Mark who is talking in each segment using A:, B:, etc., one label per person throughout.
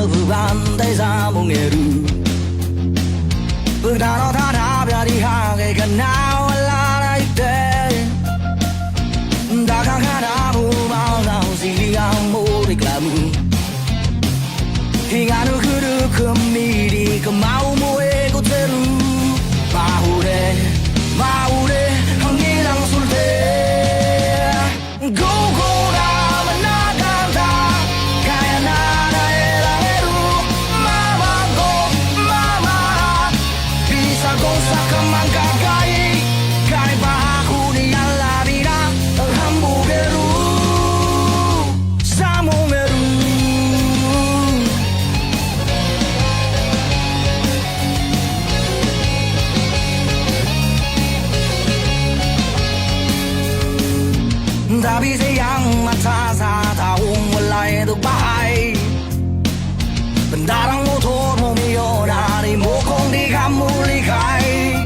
A: 不安的在梦里。不达到他那边的哈给个那拉来的，大看看那不毛那西洋莫的格姆，Hinganu kuru kumiri kamau moe ko teru Maure, maure, ang ilang sulte. Go, go na managanda, kaya na na elaheru. Mama go, mama, bisa ko sa kamangkagay. Kaya pa ako ni ang labi na ang hamburgeru sa mongeru. Tabi siyang mata sa taong wala'y bahay. Bandarang motor mo milyonari mo kung di ka mulikay.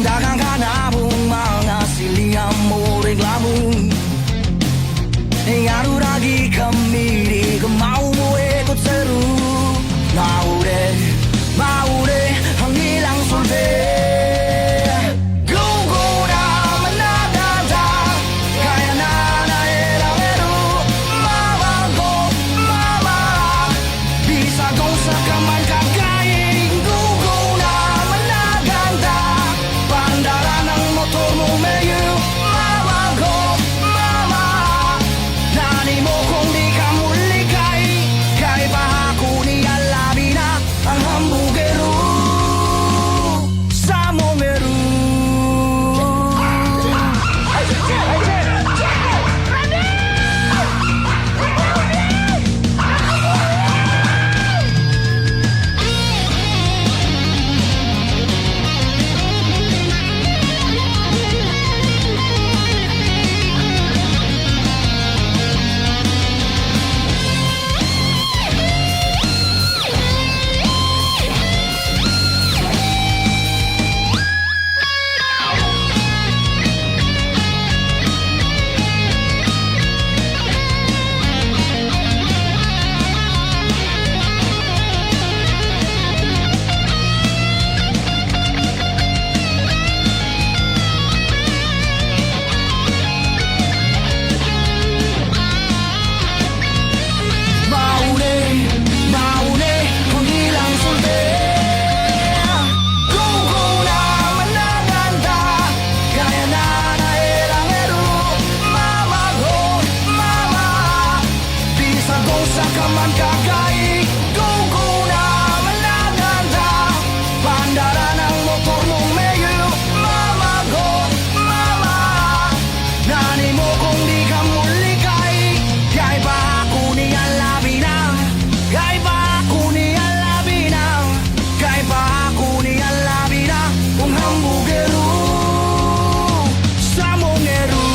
A: Dagang ka na mong mga siliang mo reklamo. Yaruragi kami di kamau mo e kotseru. Maure, maure, ang ilang sulte. Go, go na managanda, kaya na na elameru. Mama go, mama, bisa go sa kaman kagay. Go, go na managanda, bandara ng motor mo mayo. Mama go, mama, nani mo kung di ka mulikay. Kay pa ako ni alabi na ang hamburgeru sa mongeru. Maune, maune, kung ilang sulte. Go, go na managanda, kaya na na elangeru. Mama go, mama, bisa go sa kaman kakay. Go, go na managanda, bandara ng motor mong mayo. Mama go, mama, nani mo kung di ka mulikay. Kay pa ako ni alabi na, kay pa ako ni alabi na, kay pa ako ni alabi na kung hamburgeru sa mongeru.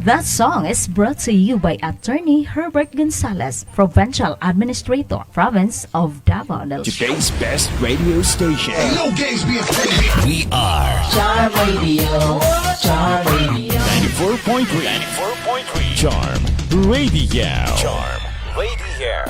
B: That song is brought to you by Attorney Herbert Gonzalez, Provincial Administrator, Province of Davao del Sur.
C: Today's best radio station.
D: No games being played.
C: We are
E: Charm Radio, Charm Radio.
C: 94.3 94.3 Charm Radio. Charm Radio.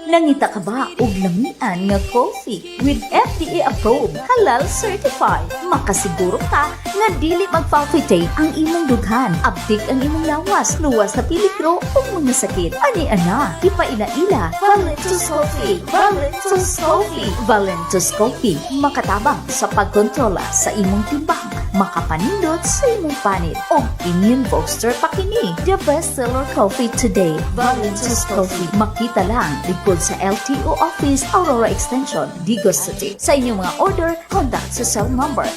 B: Nangita ka ba og lamian nga coffee with FDA approved, halal certified? Makasiguro ka nga dili magpalpitate ang imong dughan, abtik ang imong lawas, luwas sa peligro ug mga sakit. Ani ana, ipaila-ila, Valentus Coffee, Valentus Coffee, Valentus Coffee, makatabang sa pagkontrola sa imong timbang, makapanindot sa imong panit, o immune booster pa kini. The best seller coffee today, Valentus Coffee. Makita lang likod sa LTO Office, Aurora Extension, Digos City. Sa inyong mga order, contact sa cell number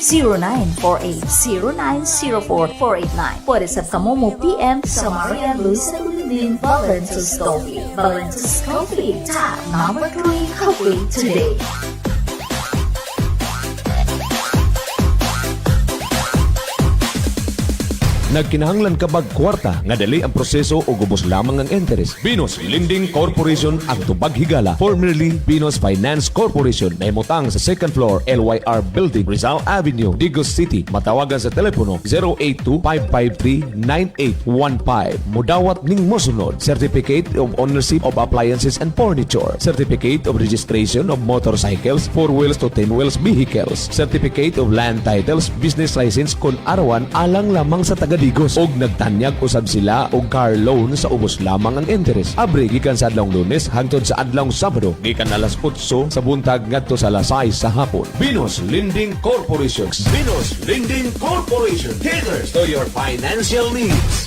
B: 0948-0904-489. Pwede sa Kamomo PM sa Maria Luisa Lulin, Valentus Coffee. Valentus Coffee, top number 3 coffee today.
D: Nagkinahanglan ka bag kwarta nga dali ang proseso o gubos lamang ang interest? Venus Lending Corporation ang tubag higala. Formerly Venus Finance Corporation, nahimutang sa second floor, LYR Building, Rizal Avenue, Digos City. Matawagan sa telepono 082-553-9815. Mudawat ning mosunod: Certificate of Ownership of Appliances and Furniture, Certificate of Registration of Motorcycles, 4 wheels to 10 wheels vehicles, Certificate of Land Titles, Business License kon arawan alang lamang sa taga Digos. Og nagtanyag usab sila og car loan sa ubos lamang ang interest. Abre gikan sa adlawng Lunes hangtod sa adlawng Sabado, gikan alas 8 sa buntag ngadto sa alas 6 sa hapon. Venus Lending Corporation. Venus Lending Corporation caters to your financial needs.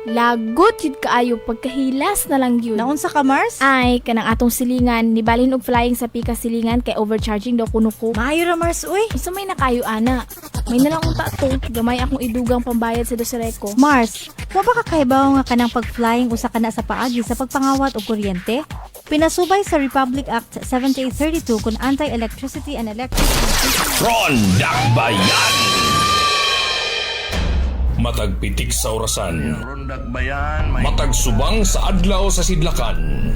F: Lagot yun kaayo, pagkahilas na lang yun.
G: Naunsa ka, Mars?
F: Ay, kanang atong silingan, nibalhin og flying sa pika silingan kay overcharging daw kuno ko.
G: Maayo ra, Mars, uy.
F: Unsa may nakayo ana? May nalang unta to, gamay akong idugang pambayad sa Dosereko.
G: Mars, wa ba ka kahibaw nga kanang pag-flying usa ka na sa paagi sa pagpangawat og kuryente? Pinasubay sa Republic Act 7832 kun Anti-Electricity and Electric
C: Rondak Bayan. Matag pitik sa orasan. Matag subang sa adlaw sa sidlakan.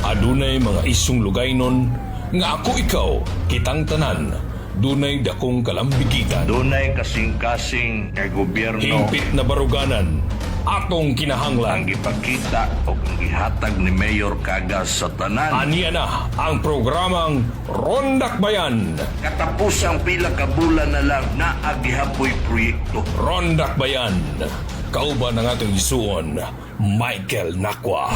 C: Adunay mga isyong lugaynon nga ako, ikaw, kitang tanan dunay dakong kalambigitan.
H: Dunay kasing-kasing kay gobyerno
C: Hingpit na baruganan atong
H: ang
C: kinahanglan.
H: gipakita o ang gihatag ni Mayor Cagas sa tanan.
C: Aniya na ang programang Rondak Bayan.
H: Katapusang pila ka bulan na lang naa gihapoy proyekto.
C: Rondak Bayan. Kauban ang atong isuon, Michael Nakwa.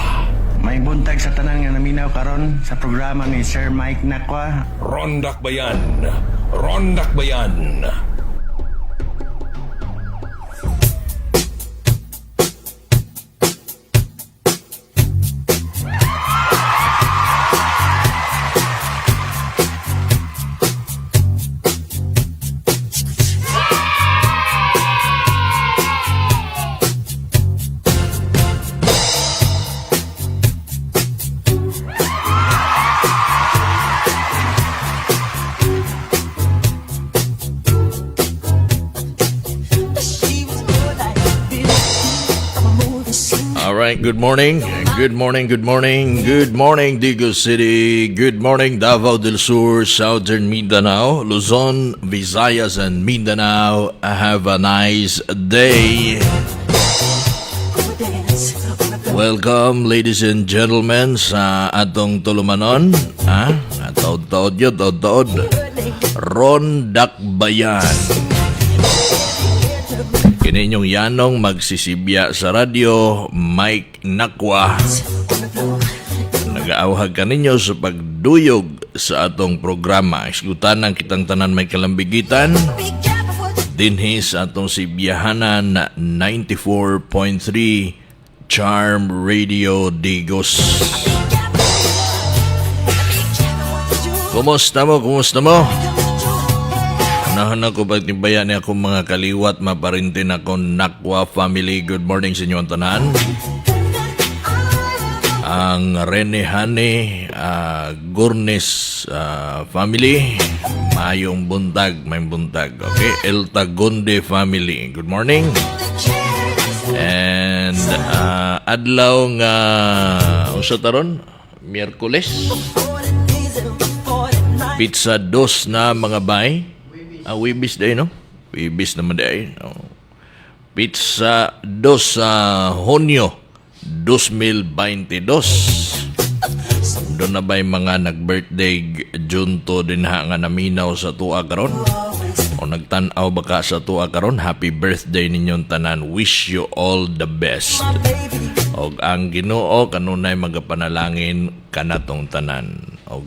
I: May buntag sa tanan nga naminaw karon sa programa ni Sir Mike Nakwa.
C: Rondak Bayan. Rondak Bayan.
H: All right, good morning. Good morning, good morning. Good morning, Digos City. Good morning, Davao del Sur, Southern Mindanao, Luzon, Visayas, and Mindanao. Have a nice day. Welcome, ladies and gentlemen, sa atong tulumanon. Ah, taod-taod yun, taod-taod. Ron Dakbayan. Kini inyong yanong magsisibya sa radyo, Mike Nakwa. Nagaawhag kaninyo sa pagduyog sa atong programa. Isgutan ang kitang tanan may kalambigitan. Dinhi sa atong sibyahanan 94.3 Charm Radio Digos. Kumusta mo? Kumusta mo? Nahon ako pagtibayan ni akong mga kaliwat, maparintin ako Nakwa family. Good morning sa inyo ang tanan. Ang Rene Hane Gurnes family. Mayong buntag, may buntag. Okay, El Tagonde family. Good morning. And adlaw nga unsa taron? Miyerkules. Petsa dos na, mga bay. Ah, Wibis day, no? Wibis naman day. Oh. Petsa dos sa Hunyo 2022. Doon na ba'y mga nag-birthday June 2 din ha nga naminaw sa tuwa karon? O nagtan-aw ba ka sa tuwa karon? Happy birthday ninyong tanan. Wish you all the best. Og ang Ginoo kanunay magapanalangin kanatong tanan. Og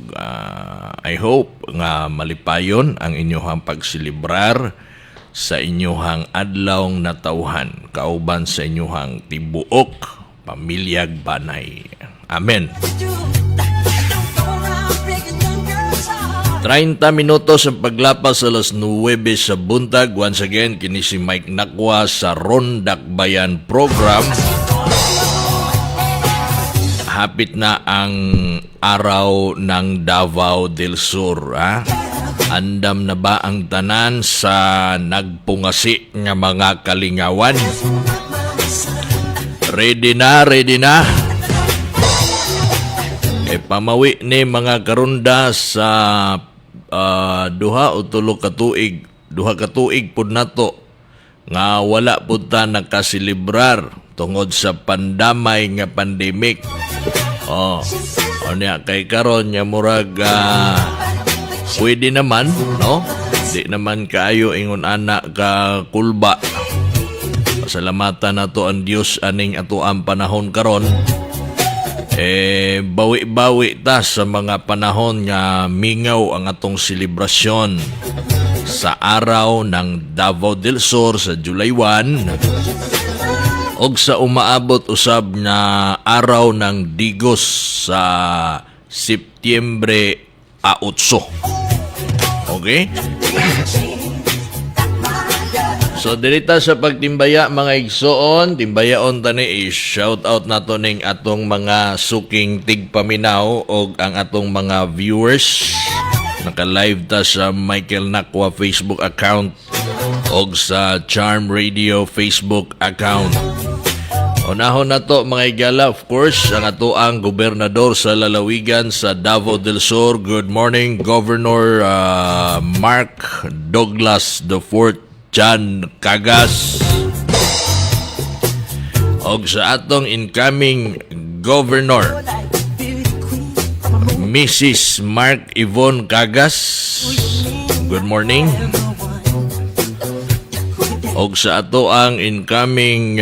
H: I hope nga malipayon ang inyong pagselebrar sa inyong adlawng natawhan kauban sa inyong tibuok pamilyag banay. Amen. 30 minutos ang paglapas sa alas 9 sa buntag. Once again, kini si Mike Nakwa sa Rondak Bayan program. Hapit na ang araw ng Davao del Sur. Ha? Andam na ba ang tanan sa nagpungasi nga mga kalingawan? Ready na, ready na. E pamawi ni mga karunda sa 2 o 3 ka tuig, 2 ka tuig pud nato nga wala pud ta nakaselebrar tungod sa pandamay nga pandemic. Oh. O niya kay karon nya murag pwede naman, no? Di naman kaayo ingon ana ka kulba. Pasalamatan nato ang Dios aning ato ang panahon karon. Eh bawi-bawi ta sa mga panahon nga mingaw ang atong selebrasyon sa araw ng Davao del Sur sa July 1 og sa umaabot usab na araw ng Digos sa Setyembre 8. Okay? So dirita sa pagtimbaya, mga igsoon, timbayaon tani, i-shout out nato ning atong mga suking tigpaminaw og ang atong mga viewers. Naka-live ta sa Michael Nakwa Facebook account og sa Charm Radio Facebook account. Unahon na to, mga igala, of course, ang atoang gobernador sa lalawigan sa Davao del Sur. Good morning, Governor Mark Douglas IV Chan Cagas. Og sa atong incoming governor, Mrs. Mark Yvonne Cagas. Good morning. Og sa ato ang incoming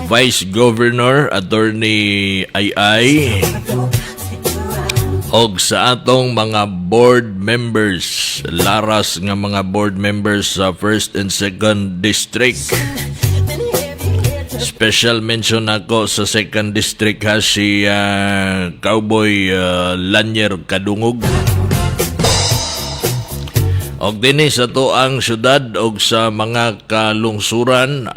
H: Vice Governor, Attorney Ai og sa atong mga board members, laras nga mga board members sa first and second district. Special mention ako sa second district ha, si Cowboy Lanier Kadungog. Og dinhi sa ang syudad og sa mga kalungsuran,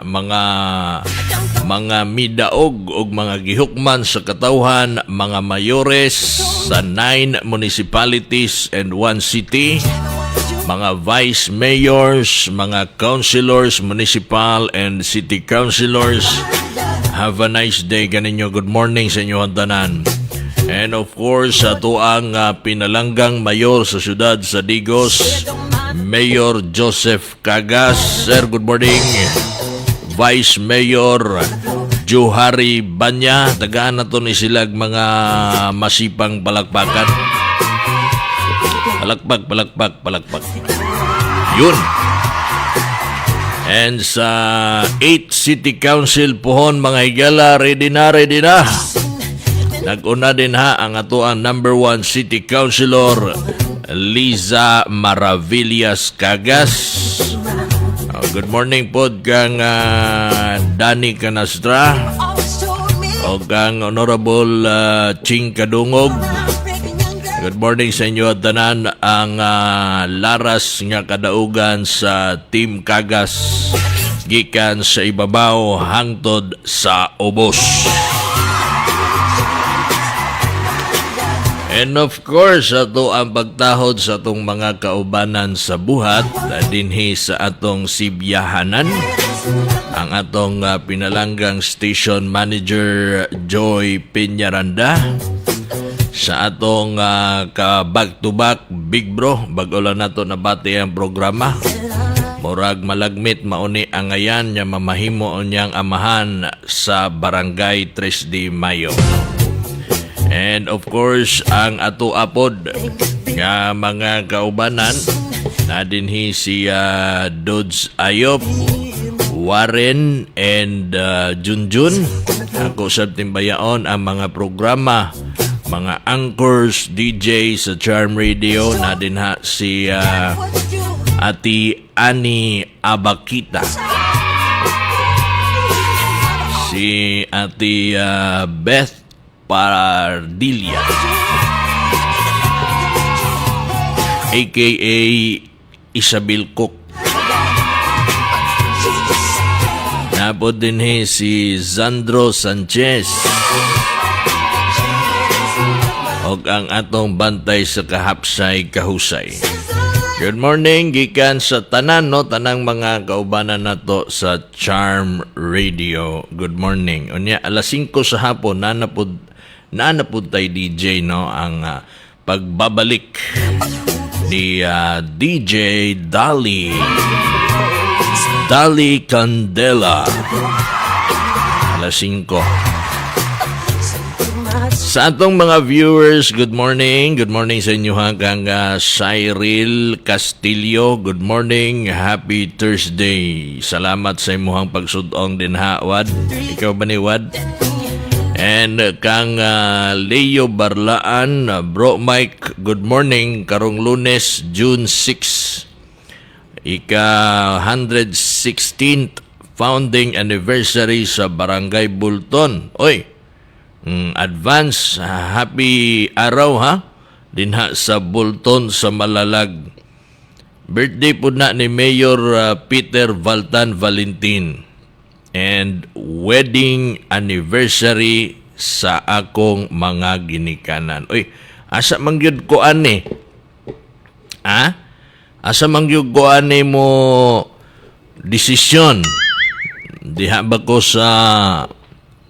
H: mga midaog og mga gihukman sa katawhan, mga mayores sa nine municipalities and one city, mga vice mayors, mga councilors, municipal and city councilors. Have a nice day kaninyo. Good morning sa inyo tanan. And of course, sa atoang pinalanggang mayor sa syudad sa Digos, Mayor Joseph Cagas. Sir, good morning. Vice Mayor Johari Banya. Tagaan na to ni silag mga masipang palakpakan. Palakpak, palakpak, palakpak. Yun. And sa 8 City Council pohon, mga higala, ready na, ready na. Nag-una din ha ang atoang number one City Councilor, Liza Maravillas Cagas. Oh, good morning po kang Danny Canastra o kang Honorable Ching Kadungog. Good morning sa inyo at tanan ang laras nga kadaugan sa Team Cagas gikan sa ibabaw hangtod sa ubos. And of course, ato ang pagtahod sa atong mga kaubanan sa buhat dinhi sa atong sibyahanan, ang atong pinalanggang station manager Joy Peñaranda, sa atong ka back to back big bro, bag-o lang nato nabati ang programa, murag malagmit mauni ang ngayan nya mamahimo niyang amahan sa Barangay 3 de Mayo. And of course, ang ato apod nga mga kaubanan na dinhi si Dodds Ayop, Warren and Junjun. Ako sa timbayaon ang mga programa, mga anchors, DJ sa Charm Radio na din ha si Ati Ani Abakita. Si Ati Beth Pardilla, aka Isabel Cook. Napod din he si Zandro Sanchez. Og ang atong bantay sa kahapsay kahusay. Good morning gikan sa tanan, no, tanang mga kaubanan nato sa Charm Radio. Good morning. Unya alas 5 sa hapon naa na pud tay DJ, no, ang pagbabalik ni DJ Dali. Dali Candela. Alas 5. Sa atong mga viewers, good morning. Good morning sa inyo ha, kang Cyril Castillo. Good morning. Happy Thursday. Salamat sa imuhang pagsudong din ha, Wad. Ikaw ba ni Wad? And kang Leo Barlaan, Bro Mike, good morning. Karong Lunes, June 6, ika 116th founding anniversary sa Barangay Bulton. Oy, advance happy araw ha dinha sa Bulton sa Malalag. Birthday po na ni Mayor Peter Valtan Valentin and wedding anniversary sa akong mga ginikanan. Oy, asa man gyud ko ani? Ha? Asa man gyud ko ani mo desisyon? Diha ba ko sa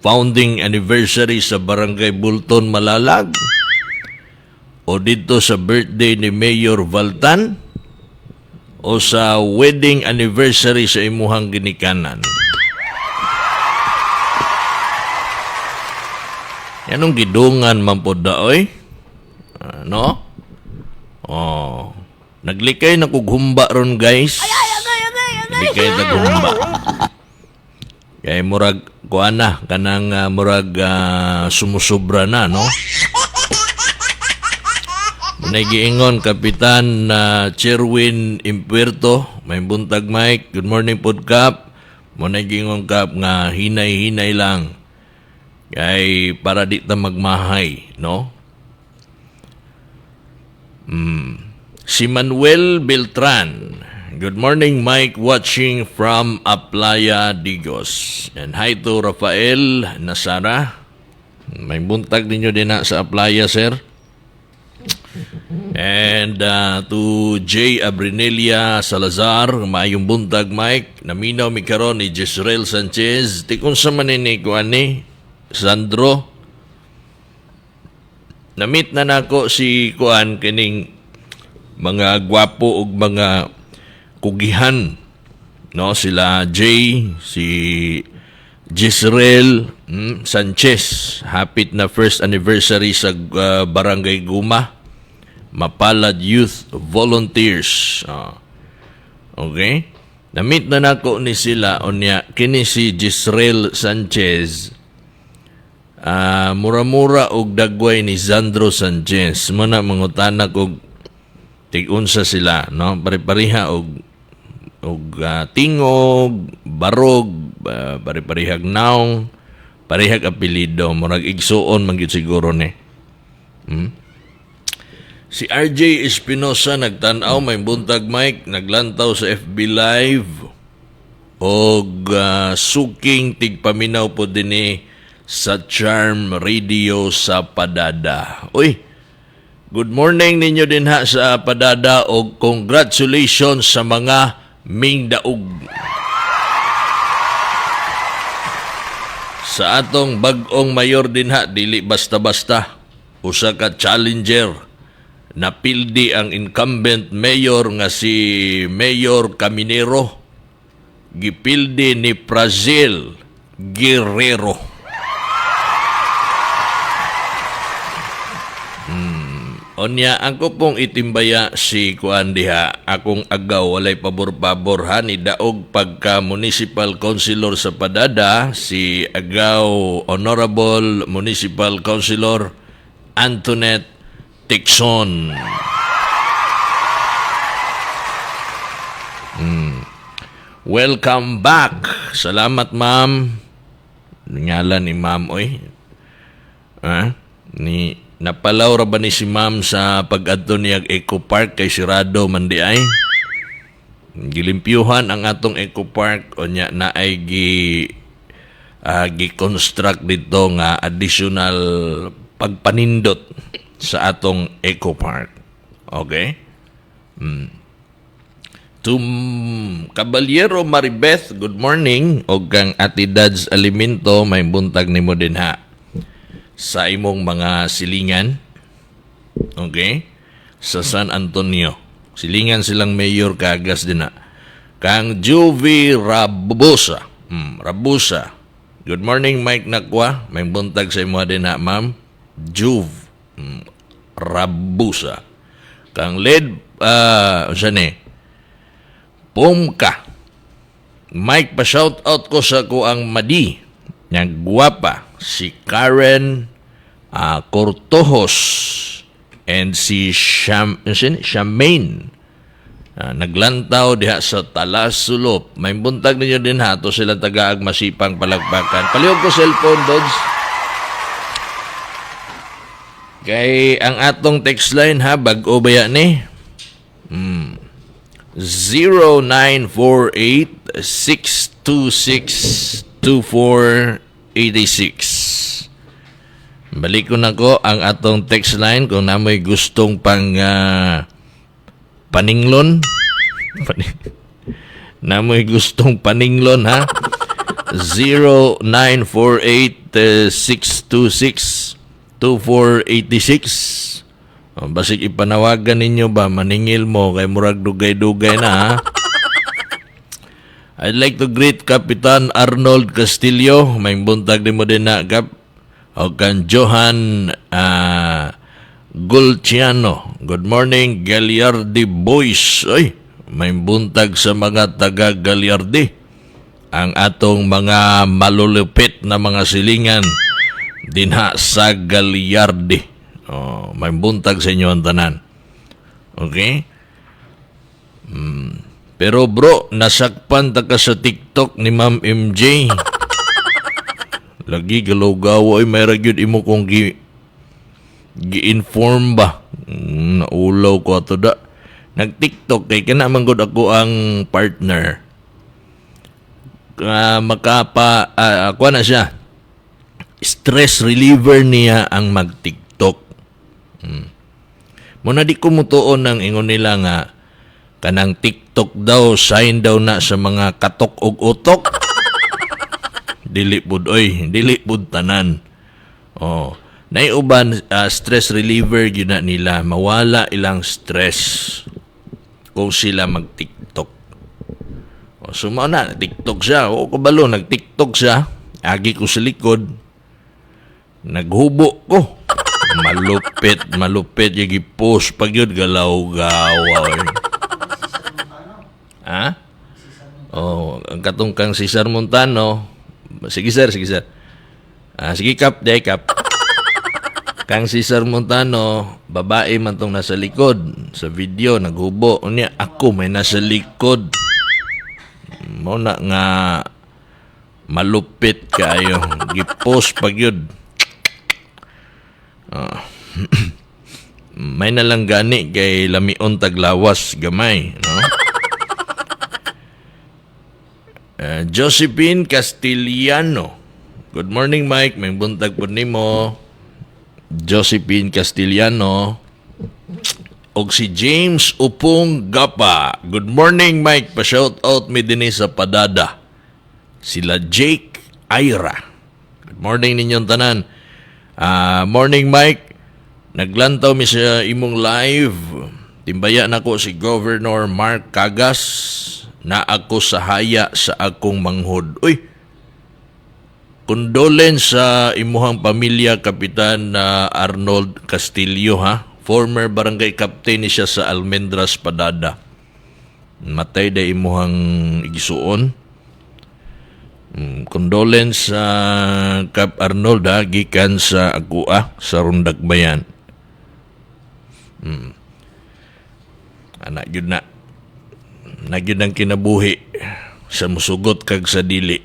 H: founding anniversary sa Barangay Bulton, Malalag? O dito sa birthday ni Mayor Valtan? O sa wedding anniversary sa imuhang ginikanan? Yanong gidungan man pod da oy? Ano? Oh. Naglikay na kog humba ron, guys. Likay na humba. Kay murag kuan na kanang murag sumusubra na, no. Munay giingon Kapitan na Cherwin Impuerto, may buntag, Mike. Good morning pod, Kap. Munay giingon, Kap, nga hinay-hinay lang. Kay para di ta magmahay, no? Si Manuel Beltran. Good morning, Mike, watching from Aplaya, Digos. And hi to Rafael Nasara. May buntag ninyo din na sa Aplaya, sir. And to J. Abrinelia Salazar, maayong buntag, Mike. Naminaw mi karon ni Jezreel Sanchez. Tikon sa man ni kuan ni Sandro. Namit na nako si kuan kining mga gwapo ug mga kugihan, no, sila Jay, si Jezreel Sanchez. Hapit na first anniversary sa Barangay Guma Mapalad Youth Volunteers. Ah. Okay, namit na nako ni sila. Unya kini si Jezreel Sanchez, mura-mura og dagway ni Sandro Sanchez. Mana mangutana og tig-unsa sila, no? Pare-pareha og tingog, barog, pare-parehag naong, parehag apelyido, murag igsuon man gyud siguro ni. Si RJ Espinosa nagtan-aw, may buntag, Mike, naglantaw sa FB Live og suking tigpaminaw po dinhi sa Charm Radio sa Padada. Uy, good morning ninyo din ha sa Padada og congratulations sa mga mingdaog. Sa atong bag-ong mayor din ha, dili basta-basta. Usa ka challenger. Napildi ang incumbent mayor nga si Mayor Caminero. Gipildi ni Brazil Guerrero. Onya, ako pong itimbaya si Kuan diha, akong agaw, walay pabor-pabor ha, ni daog pagka municipal councilor sa Padada, si Agaw Honorable Municipal Councilor Antoinette Tixon. Welcome back. Salamat, ma'am. Ngalan ni ma'am, oy. Ha? Ni napalaw ra ba ni si ma'am sa pag-adto niya Eco Park kay sirado man di ay? Gilimpyuhan ang atong Eco Park, unya na ay gi-construct dito nga additional pagpanindot. Sa atong Eco Park. Okay? To Caballero Maribeth, good morning. O kang Ate Dads Alimento, may buntag nimo din ha. Sa imong mga silingan. Okay? Sa San Antonio. Silingan silang mayor kagas din ha. Kang Juvie Rabusa. Rabusa. Good morning, Mike Nakwa. May buntag sa imo din ha, ma'am. Juve Rabusa. Kang Led, unsa ni? Pumka. Mike, pa-shout out ko sa ko ang madi. Nga gwapa. Si Karen Cortojos and si Shamaine. Naglantaw diha sa Talasulop. May buntag ninyo din ha. To sila tagaag masipang palagpakan. Palihog ko cellphone, Dodds. Kay ang atong text line ha, bag-o ba yan ni? 0948-626-2486. Balik ko na ko ang atong text line kung namoy gustong pang paninglon. Namoy gustong paninglon ha. 0948-626-2486. Oh, basig ipanawagan ninyo ba, maningil mo kay murag dugay-dugay na ha. I'd like to greet Kapitan Arnold Castillo. May buntag din mo din na, Kap. O kan Johan Gulciano. Good morning, Gagliardi Boys. Ay, may buntag sa mga taga Gagliardi. Ang atong mga malulupit na mga silingan dinha sa Gagliardi. Oh, may buntag sa inyo ang tanan. Okay? Pero bro, nasakpan ta ka sa TikTok ni Ma'am MJ. Lagi galaw-gawa ay may gyud imo kong gi-inform ba. Naulaw ko ato da. Nag-TikTok kay kana man gud ako ang partner. Makapa kuha na siya. Stress reliever niya ang mag-TikTok. Muna di ko mutuon ng ingon nila nga kanang TikTok daw sign daw na sa mga katok og utok. Dili pud oy, dili pud tanan. Oh, naiuban stress reliever gyud na nila, mawala ilang stress kung sila mag-TikTok. Oh, so mao na TikTok siya. O kabalo nag-TikTok siya. Agi ko sa likod. Naghubo ko. Malupit, malupit yung gi-post pag yun, galaw-gawa. Ha? Oh, ang katong kang Cesar Montano. Sige sir, sige sir. Sige kap, day kap. Kang Cesar Montano, babae man tong nasa likod. Sa video, naghubo. Unya, ako may nasa likod. Mo na nga malupit kayo. Gi-post pag yun. May nalang gani kay lamion taglawas gamay, no? Josephine Castillano. Good morning, Mike. May buntag po nimo. Josephine Castillano. Og si James Upong Gapa. Good morning, Mike. Pa-shout out mi dinhi sa Padada. Sila Jake Ira. Good morning ninyong tanan. Morning, Mike. Naglantaw mi sa imong live. Timbaya nako si Governor Mark Cagas na ako sa haya sa akong manghod. Uy, condolence sa imuhang pamilya, Kapitan Arnold Castillo, ha? Former barangay captain ni siya sa Almendras, Padada. Matay da imuhang igisuon. Condolence sa Cap Arnold, ha, gikan sa akua sa Rundak Bayan. Anak gyud na. Na gyud ang kinabuhi sa musugot kag sa dili.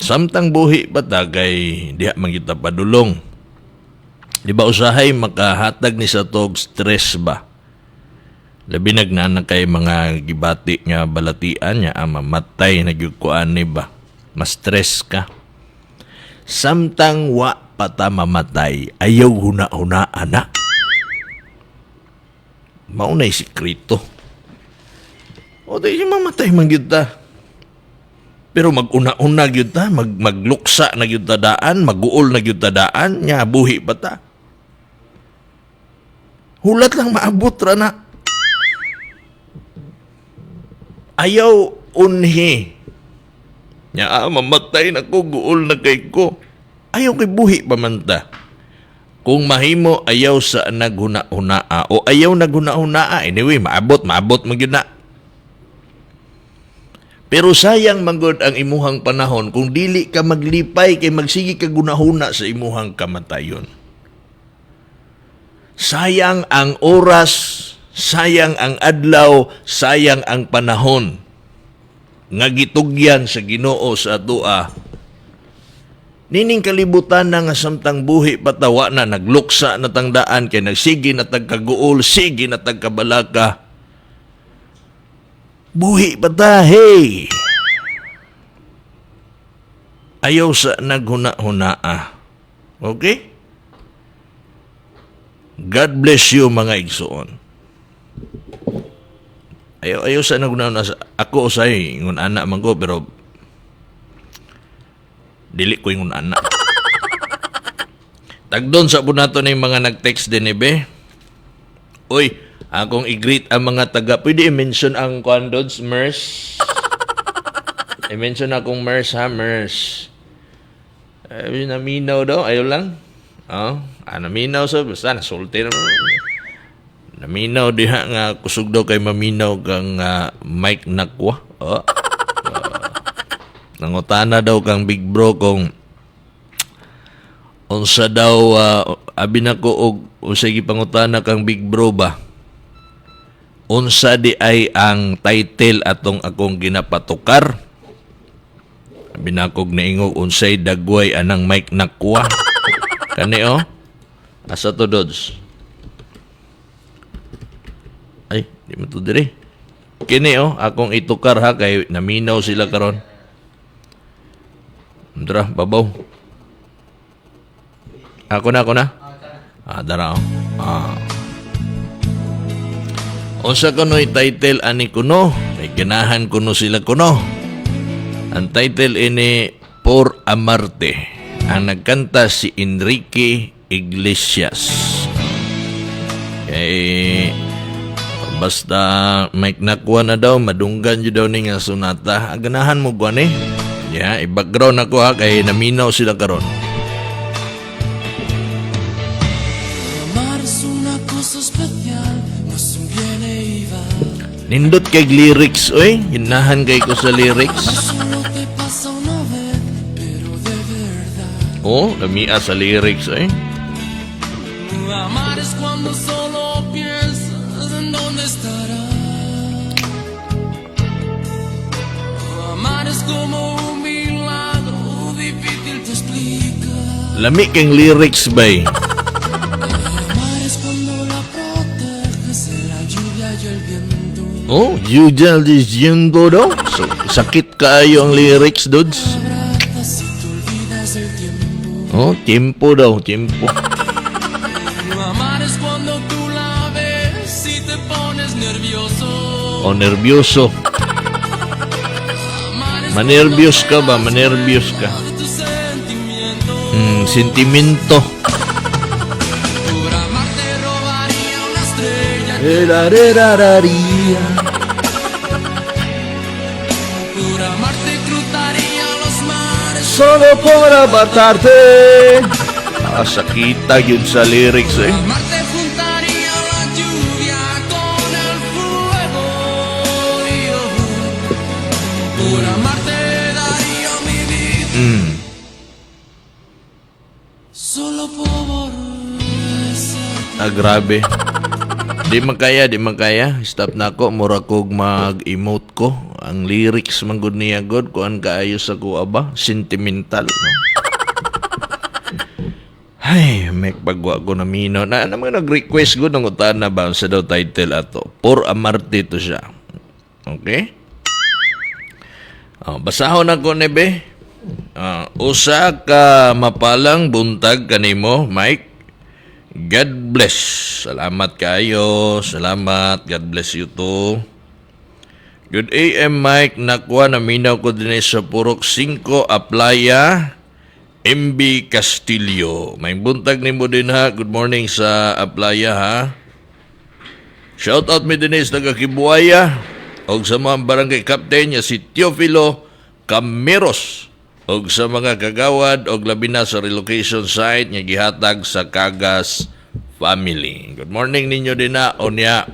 H: Samtang buhi pa ta kay diha man kita padulong. Di ba usahay makahatag ni sa tog stress ba? Labi nagnana kay mga gibati nga balatian niya, mamatay na gyud ko ani ba? Ma-stress ka. Samtang wa pa ta mamatay, ayaw huna-huna ana. Mao na'y sikreto. O di mamatay man gyud ta. Pero mag-una-una gyud ta, magluksa na gyud ta daan, maguol na gyud ta daan, nya buhi pa ta. Hulat lang maabot ra na. Ayaw unhi. Nya mamatay na ko, guol na kay ko. Ayaw kay buhi pa man ta. Kung mahimo ayaw sa naghuna-hunaa o ayaw naghuna-hunaa, anyway, maabot, maabot man gyud na. Pero sayang manggod ang imuhang panahon kung dili ka maglipay kay magsige ka gunahuna sa imuhang kamatayon. Sayang ang oras, sayang ang adlaw, sayang ang panahon nga gitugyan sa Ginoo sa atoa. Nining kalibutan na nga samtang buhi patawa na nagluksa na tangdaan kay nagsige na tagkaguol, sige na tagkabalaka. Buhi pa ta, hey! Ayaw sa naghuna-hunaa. Okay? God bless you, mga igsoon. Ayaw, ayaw sa naghuna-huna. Ako usay, ingon ana man ko, pero dili ko ingon ana. Tagdon sa po nato na yung mga nag-text din, eh, be. Uy, akong i-greet ang mga taga. Pwede i-mention ang kuan, Dods, Mers. I-mention akong Mers, ha, Mers. Eh, naminaw daw, ayaw lang. Oh, naminaw so, basta nasulti naman. Naminaw diha nga kusog daw kay maminaw kang Mike Nakwa. Oh. Nangutana daw kang big bro kung unsa daw, abi nako og unsa gipangutana kang big bro ba? Unsa di ay ang title atong akong ginapatukar? Abi nako naingog unsay dagway anang Mike Nakwa. Kani oh. Asa to, Dods? Ay, di mo to diri. Kini oh, akong itukar ha kay naminaw sila karon. Dara, babaw. Ako na, ako na. Dara oh. Unsa kuno'y title ani kuno? May ganahan kuno sila kuno. Ang title ini Por Amarte. Ang nagkanta si Enrique Iglesias. Kay basta Mike Nakwa na daw, madunggan yun daw ni nga sonata. Ganahan mo gwan eh. Yeah, i-background ako ha, kay naminaw sila karon.
E: Amar es una cosa especial, no es un viene y va.
H: Nindot kay lyrics, oy. Ginahan kay ko sa lyrics.
E: Solo te pasa una vez, pero de verdad.
H: Oh, lamia sa lyrics, oy.
E: Amar es cuando solo piensas en dónde estará. Amar es como un milagro, difícil te explicar.
H: Lami kang lyrics, bay.
E: Amar es cuando la proteges de la lluvia y el viento.
H: Oh, you just diciendo daw. So, sakit kaayo ang lyrics, dudes.
E: Abrazas y te olvidas del tiempo.
H: Oh, tiempo daw, tiempo.
E: Amar es cuando tú la ves y te pones nervioso.
H: Oh, nervyoso.
E: Amar es
H: Manervyos ka ba? Manervyos ka.
E: de tus sentimientos.
H: Sentimento.
E: Por amarte robaría una estrella. Por amarte cruzaría los mares.
H: Solo por amarte. Sakita yun sa lyrics eh.
E: Amarte juntaría la lluvia con el fuego. Yo por amarte daría mi vida. Solo por besarte.
H: Ah, grabe. Di man kaya, di man kaya. Stop na ako. Mura kog mag-emote ko. Ang lyrics man gud niya god. Kuan kaayo sa kuha ba? Sentimental. No? Ay, may pagwa ko na mino. Na, na mga nag-request ko ng utana ba sa daw title ato. Por Amarte to siya. Okay? Oh, basahon ako nebe. Usa ka mapalang buntag kanimo, Mike. God bless. Salamat kayo. Salamat. God bless you too. Good AM, Mike. Nakuha na minaw ko din sa Purok 5, Aplaya, MB Castillo. May buntag nimo din ha. Good morning sa Aplaya ha. Shout out mi dinhi sa taga Kibuaya og sa mga barangay captain niya si Teofilo Cameros og sa mga kagawad og labi na sa relocation site nga gihatag sa Kagas family. Good morning ninyo din na unya.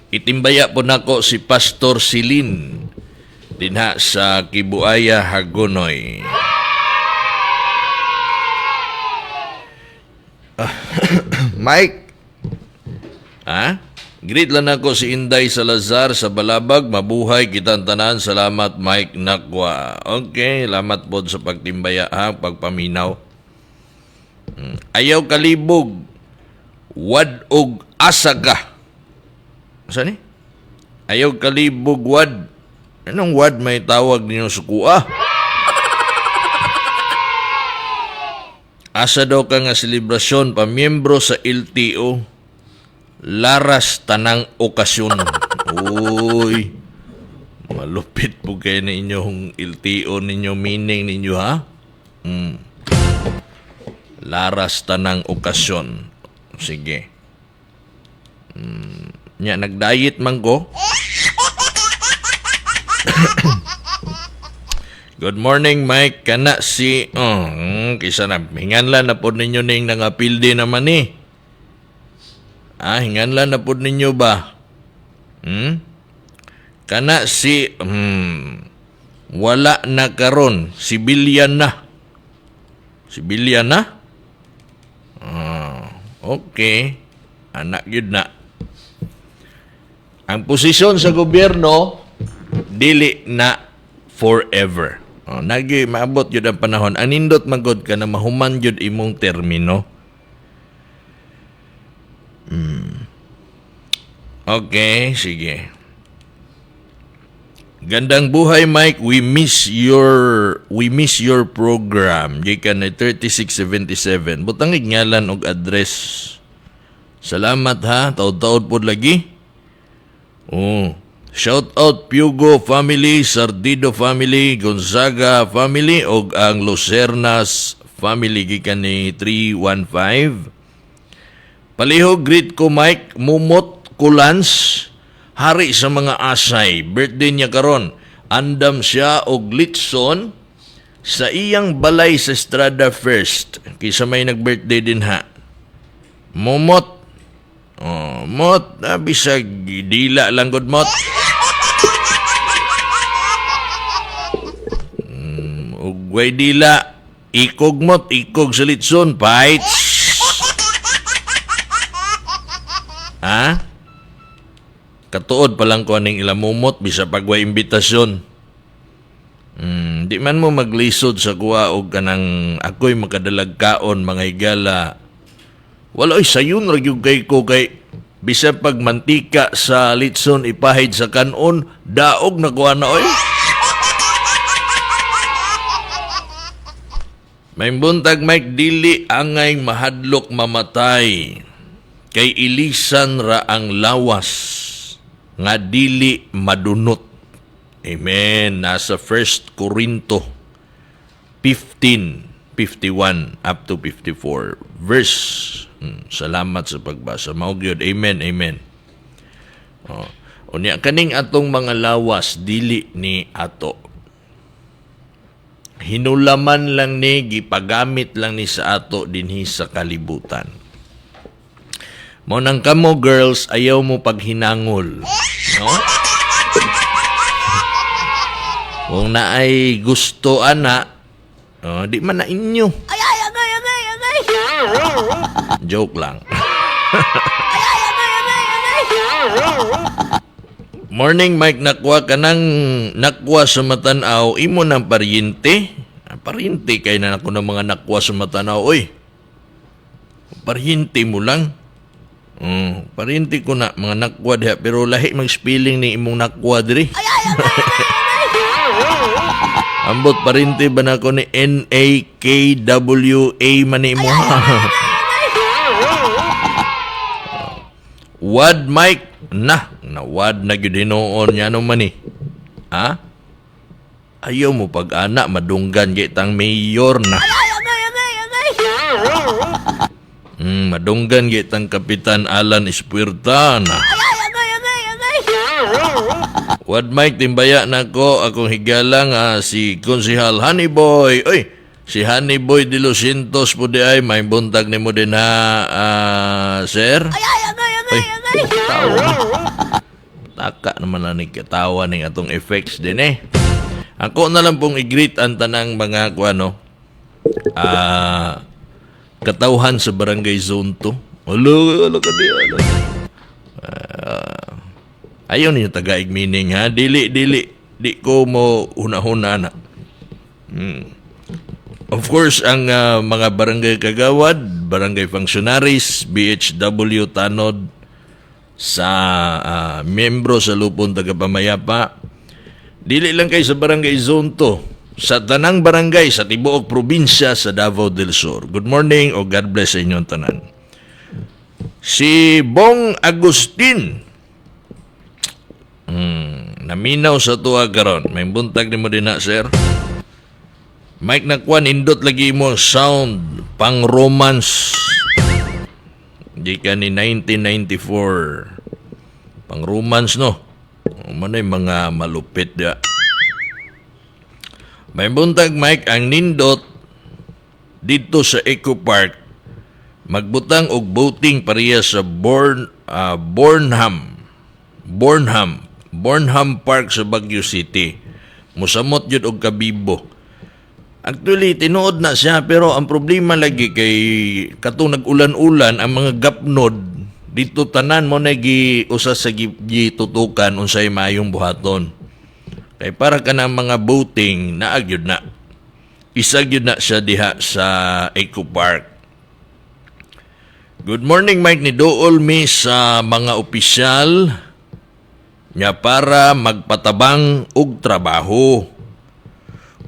H: Itimbaya po nako si Pastor Silin dinha sa Kibuaya, Hagonoy. Mike, ha? Greet lang ako si Inday Salazar sa Balabag. Mabuhay kitang tanan. Salamat, Mike Nakwa. Okay, salamat po sa pagtimbaya, ha, pagpaminaw. Ayaw kalibog. Wad og asa ka. Saan ni? Ayaw kalibog wad. Anong wad may tawag ninyo sa kuha? Asa daw ka nga selebrasyon pamiyembro sa LTO. Laras tanang okasyon. Uy, malupit po kayo na inyong LTO ninyo, meaning ninyo ha? Laras tanang okasyon. Sige. Nya, nag-diet man ko. Good morning, Mike. Kana si... Oh, kisa na. Hinganlan na po ninyo ning nangapildi naman eh. Ah, hinganlan na po ninyo ba? Kana si... wala na karon. Sibilyan na. Sibilyan na? Ah, okay. Anak yun na. Ang posisyon sa gobyerno, dili na forever. Oh, nagi maabot yun ang panahon. Ang nindot magod ka na mahuman yun imong termino. Okay, sige. Gandang buhay, Mike. We miss your program. Gikan ni 3677. Butangig ngalan og address. Salamat ha. Taod-taod pod lagi. Oh. Shout out Pugo family, Sardido family, Gonzaga family og ang Lucernas family gikan ni 315. Palihog greet ko Mike Mumot Kulans, hari sa mga asay. Birthday niya karon. Andam siya og litson sa iyang balay sa Estrada First. Kisa may nag-birthday din ha. Mumot. Oh, mot, bisag dila lang gud mot. Ug way dila, ikog mot, ikog sa litson, fights. Ha? Katuod pa lang ko aning ilamumot bisa pag way imbitasyon. Di man mo maglisod sa kuha og kanang ako'y makadalag kaon mga higala. Wala oy sayon ra gyud kay ko kay bisa pag mantika sa litson ipahid sa kanon, daog na kuha na oy. May buntag Mike, dili angay mahadlok mamatay. Kay ilisan ra ang lawas nga dili madunot. Amen. Nasa 1 Corinto 15:51 up to 54 verse. Salamat sa pagbasa. Mao gyud. Amen. Amen. Oh. Unya kaning atong mga lawas dili ni ato. Hinulaman lang ni, gipagamit lang ni sa ato dinhi sa kalibutan. Mao nang kamo girls, ayaw mo paghinangol, no? Kung naay gusto ana, oh, di man na inyo.
B: Ay, ay, agay, agay, agay.
H: Joke lang.
B: Ay, ay, agay, agay, agay.
H: Morning Mike, nakwa ka nang nakwa sa Matanaw, imo nang paryente. Paryente kay na ako ng mga nakwa sa Matanaw, oy. Paryente mo lang. Paryente ko na mga nakwa diha, pero lahi mag-spelling ni imong nakwa diri.
B: Ay, ay, agay, agay, agay.
H: Ambot parinti ba na ko ni NAKWA man ni mo ha? Wad Mike na nawad na gyud hinuon niya no man ni. Ha? Ayaw mo pag-ana madunggan kay tang mayor na. Madunggan kay tang Kapitan Alan Espuerta na. Wad Mike, timbaya na ko akong higala nga si Konsihal Honey Boy. Oy, si Honey Boy de Los Santos po di ay may buntag nimo din ha, sir. Ay, tawa. Taka naman na ni katawa ning atong effects din eh. Ako na lang pong i-greet ang tanang mga kuano katawhan sa Barangay Zone 2. Alo, alo ka di, alo. Ayaw ninyo tagaig meaning ha. Dili, dili. Di ko mo huna-huna na. Of course, ang mga barangay kagawad, barangay functionaries, BHW Tanod, sa miyembro sa Lupon Tagapamayapa, dili lang kay sa Barangay Zone 2, sa tanang barangay sa tibuok probinsya sa Davao del Sur. Good morning o God bless sa inyong tanan. Si Bong Agustin, naminaw sa tuwa karon. May buntag nimo din na, sir. Mike Nakwan, indot lagi mo ang sound pang romance. Di ka ni 1994. Pang romance, no? Manay mga malupit dia. May buntag, Mike, ang nindot dito sa Eco Park magbutang og boating pareha sa Bornham Park sa Baguio City. Musamot jud og kabibo. Actually, tinuod na siya, pero ang problema lagi kay katong nag-ulan-ulan ang mga gapnod dito tanan mo na gi usa sa gitutukan unsay maayong buhaton. Kay para ka ng mga boating naa gyud na. Isa gyud na siya diha sa Eco Park. Good morning, Mike, ni dool mi sa mga opisyal nga para magpatabang og trabaho.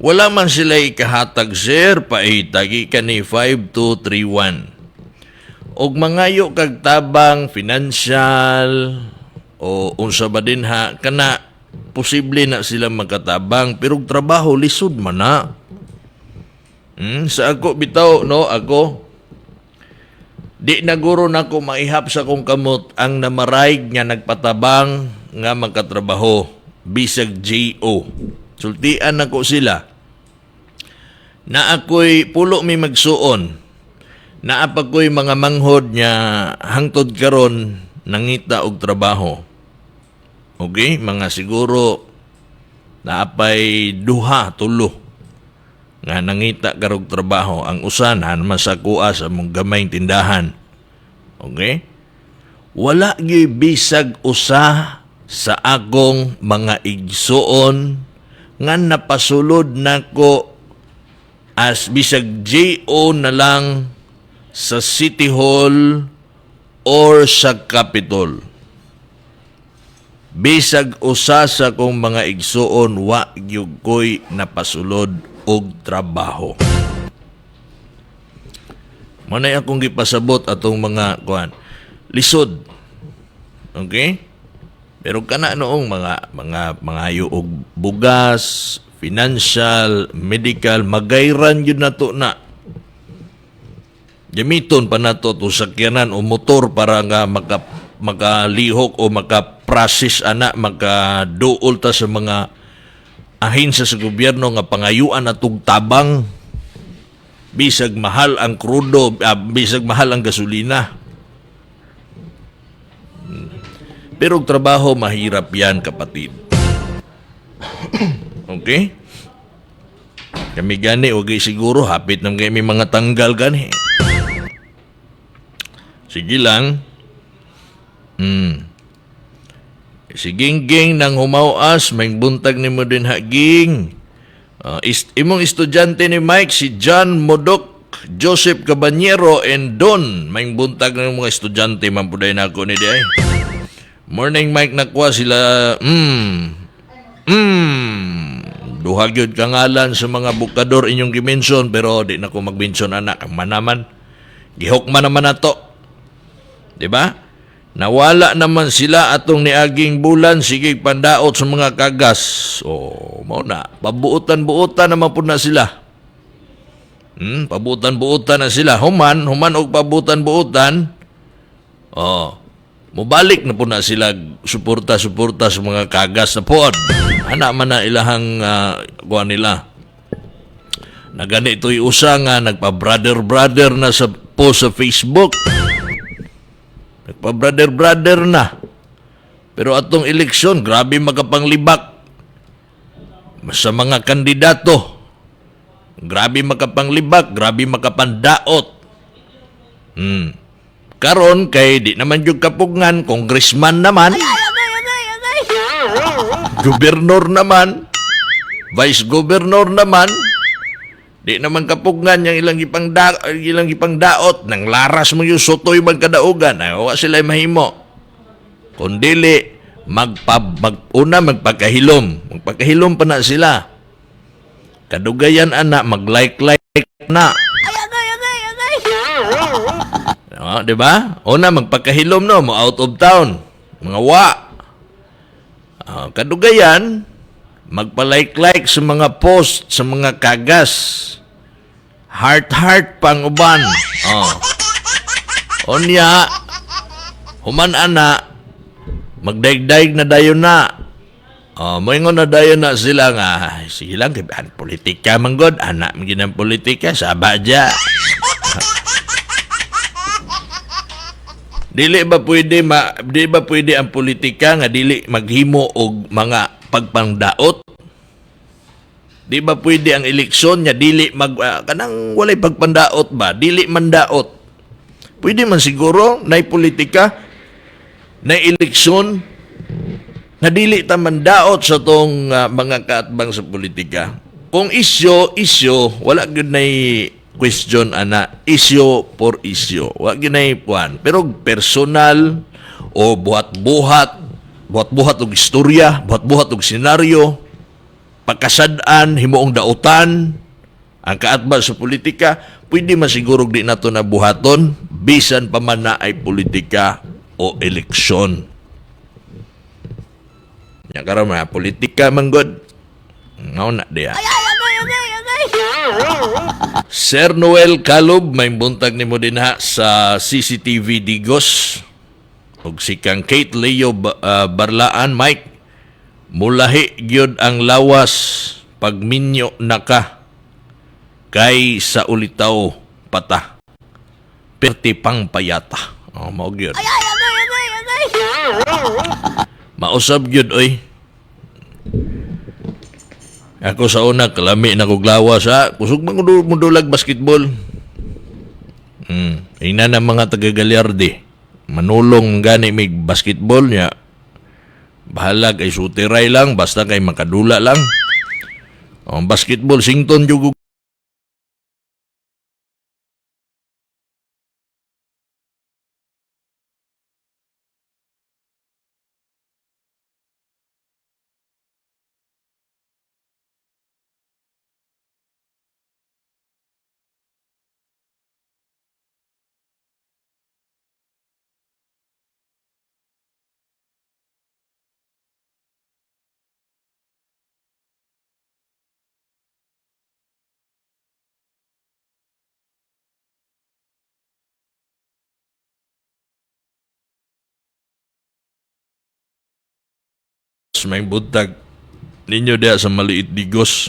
H: Wala man sila ikahatag, sir, paitagi ka ni 5231. Og mangayo kag tabang financial o unsa ba din ha, kana posible na sila magkatabang, pero og trabaho lisod man na. Sa ako bitaw no, ako di naguro nako maihap sa akong kamot ang namaraig nga nagpatabang nga magkatrabaho bisag JO. Sultian nako sila. Na ako'y pulo mi magsuon. Naa pa ko'y mga manghod nga hangtod karon nangita og trabaho. Okay, mga siguro naapay duha tulo nga nangita karog trabaho. Ang usa na naman sa kuha sa mong gamayng tindahan. Okay? Wala gyud bisag usa sa akong mga igsuon nga napasulod nako as bisag JO na lang sa City Hall or sa Capitol. Bisag usa sa akong mga igsuon wa gyud ko'y napasulod og trabaho. Manay akong gipasabot atong mga kuan. Lisod. Okay? Pero kana noong mga mangayo og bugas, financial, medical, magayran yun nato na. Gamiton pa nato to sakyanan o motor para nga makalihok o makaprocess ana, makaduol ta sa mga ahensya sa gobyerno nga pangayuan natog tabang bisag mahal ang krudo, bisag mahal ang gasolina. Pero og trabaho mahirap yan, kapatid. Okay? Kami gani, okay siguro, hapit nang kami mga tanggal gani. Sige lang. Si Gingging nang humawas, may buntag ni mo din ha, Ging. Imong estudyante ni Mike, si John Modok, Joseph Caballero, and Don. May buntag ng mga estudyante, mampuday na ako ni Day. Morning, Mike, nakuha sila. Duha gyud ka ngalan sa mga bukador inyong gimension, pero di na ko mag-mention ana kang manaman. Gihukman naman nato. Di ba? Nawala naman sila atong niaging bulan, sige pandaot sa mga kagas. Oh, mao na. Pabuotan-buotan naman pud na sila. Pabuotan-buotan na sila. Human, human og pabuotan-buotan. Oh, mobalik na po na sila suporta-suporta sa mga kagas na pod. Ana man na ilahang kuha nila. Na ganito'y usa nga nagpa-brother-brother na sa post sa Facebook. Nagpa-brother-brother na. Pero atong eleksyon, grabe makapanglibak sa mga kandidato. Grabe makapanglibak, grabe makapandaot. Karon kay di naman jud kapugngan, congressman naman, gobernador naman, vice governor naman, di naman kapugngan yang ilang gipangdaot nang laras mo yung sotoy magkadaugan, ay wa sila mahimo. Kung dili una magpakahilom, magpakahilom pa na sila. Kadugayan ana mag-like-like na. Oh, di ba? Una magpakahilom no, mo out of town, mga wa. Kadugayan magpa-like-like sa mga post sa mga kagas. Heart-heart pang uban. Oh. Onya human ana magdaig-daig na dayon na. Oh, moingon na dayon na sila nga, sige lang kay politika man god, ana man gyud ang politika saba dya. Dili ba pwede di ba pwede ang politika nga dili maghimo og mga pagpangdaot? Di ba pwede ang eleksyon nga dili mag kanang walay pagpandaot ba? Dili mandaot. Pwede man siguro nay politika, nay eleksyon na dili ta mandaot sa tong mga kaatbang sa politika. Kung isyo, wala gyud nay question ana, isyo por isyo. Wa gyud nay kuan. Pero personal o buhat-buhat, buhat-buhat og istorya, buhat-buhat og senaryo, pagkasad-an, himuong dautan, ang kaatbang sa politika, pwede man siguro di nato na buhaton, bisan pa man na ay politika o eleksyon. Nya karon mga politika man god. Ngao na diya. Sir Noel Calub, may buntag nimo dinha sa CCTV Digos. Og si kang Kate Leo Barlaan, Mike, mulahi gyud ang lawas pagminyo na ka kay sa ulitaw pata. Perti pang payata. Oh, mao gyud. Mausab gyud oy. Ako sa una kalami na kog lawas ha. Kusog man ko mudulag basketball. Ina na mga taga Gagliardi. Manulong gani mig basketball niya. Bahala kay sutiray lang basta kay makadula lang. Ang basketball sington jud may buntag ninyo diha sa maliit Digos.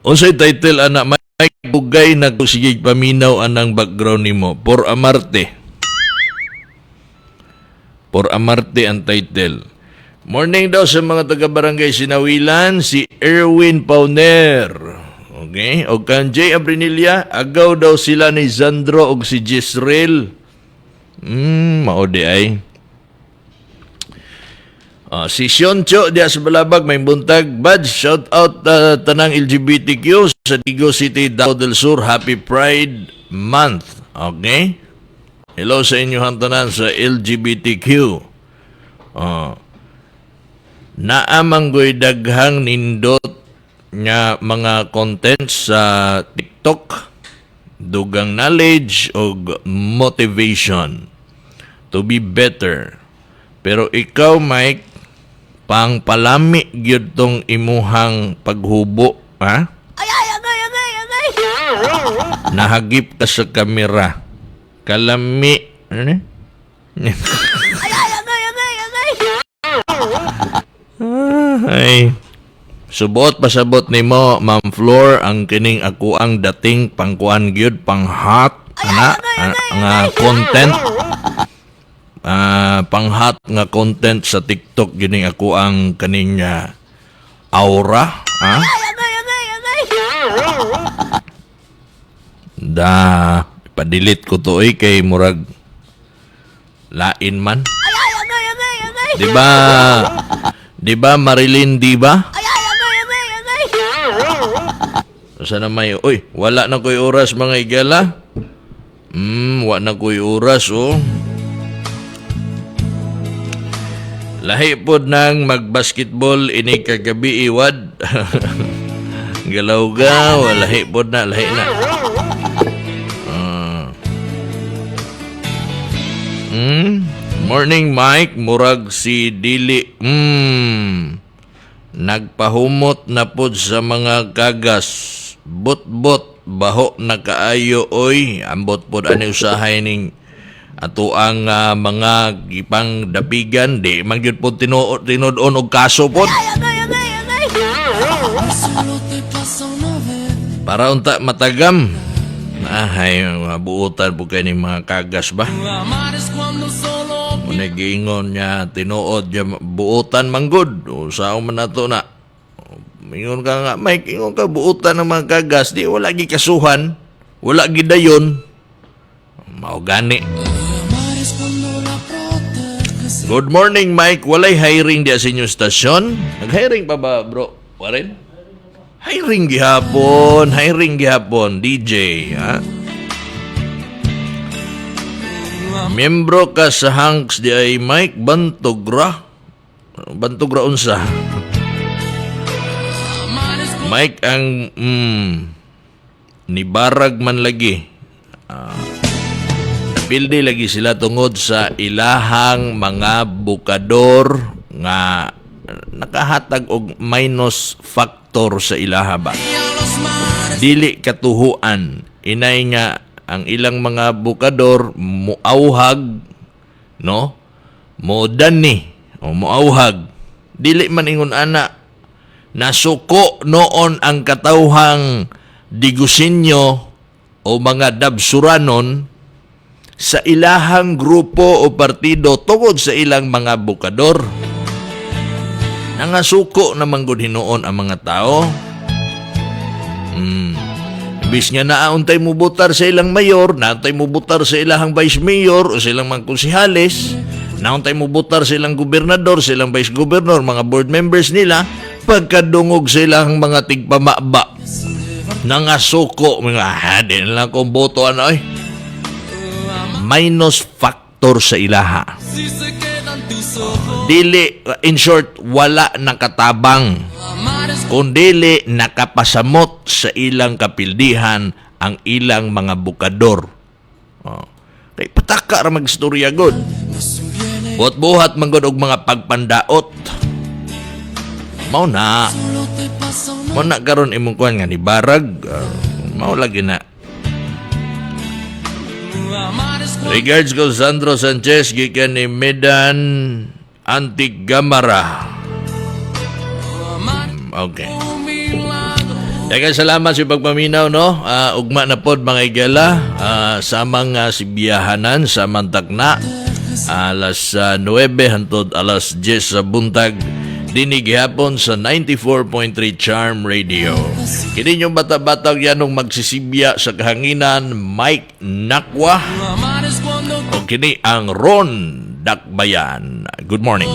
H: Unsay title ana Mike Bugay na sige paminaw anang background nimo? Por Amarte. Por Amarte ang title. Morning daw sa mga taga-barangay Sinawilan, si Erwin Pauner. Okay? O kan Jay Abrinilla, agaw daw sila ni Zandro og si Jisrael. Mao di ay. Si Sioncho diya sa Balabag may buntag. Bad, shout out tanang LGBTQ sa Digos City, Davao del Sur. Happy Pride Month. Okay? Hello sa inyo tanan sa LGBTQ. Naa manggoy daghang nindot nga mga contents sa TikTok, dugang knowledge og motivation to be better. Pero ikaw, Mike, pang palami gyud tong imuhang paghubo, ha?
B: Ay, ay, agay, agay, agay!
H: Nahagip ka sa kamera. Kalami, ano ni?
B: Ay, ay, agay, agay, agay!
H: Ay. Subot pasabot nimo, Ma'am Flor, ang kining ako ang dating pangkuan gyud, pang hot na nga content. Pang hot nga content sa TikTok gining ako ang kaning aura, ha?
B: Agay, agay, agay!
H: Da pa-delete ko to oy kay murag lain man.
B: Ay, ay, agay, agay, agay!
H: Di ba? Di ba Marilyn, di ba?
B: Ay, ay, agay, agay, agay!
H: Sana may, uy, wala na ko'y oras, mga igala. Wala na ko'y oras, oh. Lahi pod nang magbasketball ini kagabi, iwad. Galaw ga, lahi pod na, lahi na. Ah. Morning, Mike, murag si Dili. Nagpahumot na pod sa mga kagas. Bot-bot, baho na kaayo oy. Ambot pod ani usahay ning ato ang mga gipang dapigan, di man gyud pod tinuod tinud-on og kaso pod.
B: Agay, agay, agay!
E: Solo te pasa una vez.
H: Para unta matagam. Ay, mga buutan po kayo ng mga kagas ba?
E: Amar es cuando solo
H: Muna giingon niya, tinuod niya, buutan manggod. O, saan man nato na. Ingon ka nga, Mike, ingon ka, buutan ng mga kagas. Di, wala gi kasuhan. Wala gi dayon. Mao gani.
E: Amar es cuando la proteges.
H: Good morning, Mike. Walay hiring diya sa inyong stasyon? Nag-hiring pa ba, bro? Warren? Hiring gihapon. Hiring gihapon. DJ, ha? Miyembro ka sa Hanks di ay, Mike Bantogra. Bantogra unsa? Mike ang nibarag man lagi. Napildi lagi sila tungod sa ilahang mga bukador nga nakahatag og minus factor sa ilaha ba. Dili katuhuan inay nga ang ilang mga bukador muauhag, no, mo dani o muauhag, dili man ingon ana nasuko noon ang katawhang digusinyo o mga dabsuranon sa ilahang grupo o partido tungod sa ilang mga bukador. Nangasuko naman gud hinuon ang mga tao. Imbis nga naauntay mo butar sa ilang mayor, naauntay mo butar sa ilahang vice mayor o sa ilang mga konsehales, naauntay mo butar sa ilang gobernador, sa ilang vice governor, mga board members nila, pagkadungog sa ilang mga tigpamaba, nangasuko, mga di na lang kong boto, ano ay. Minus factor sa ilaha.
E: Si se quedan tus ojos.
H: Dili, in short, wala nakatabang.
E: Amar es
H: Kung dili nakapasamot sa ilang kapildihan ang ilang mga bukador. Oh. Kay pataka ra magstorya god. Buhat-buhat man gud og mga pagpandaot. Mao na.
E: Solo te pasa una
H: Mao na karon imong kuan nga ni barag. Mao lagi na.
E: Amar es cuando
H: Regards ko Sandro Sanchez gikan ni Medan Antigamara.
E: Amar
H: Okay.
E: un milagro.
H: Daghang salamat sa pagpaminaw, no? Ugma na pod, mga igala, samang sibiyahanan sa Mantakna alas 9 hantod alas 10 sa buntag dinhi gihapon sa 94.3 Charm Radio. Kini yung bata-batang yanong magsisibya sa kahanginan, Mike Nakwa.
E: Amar es cuando
H: O kini ang Ron Dakbayan. Good morning.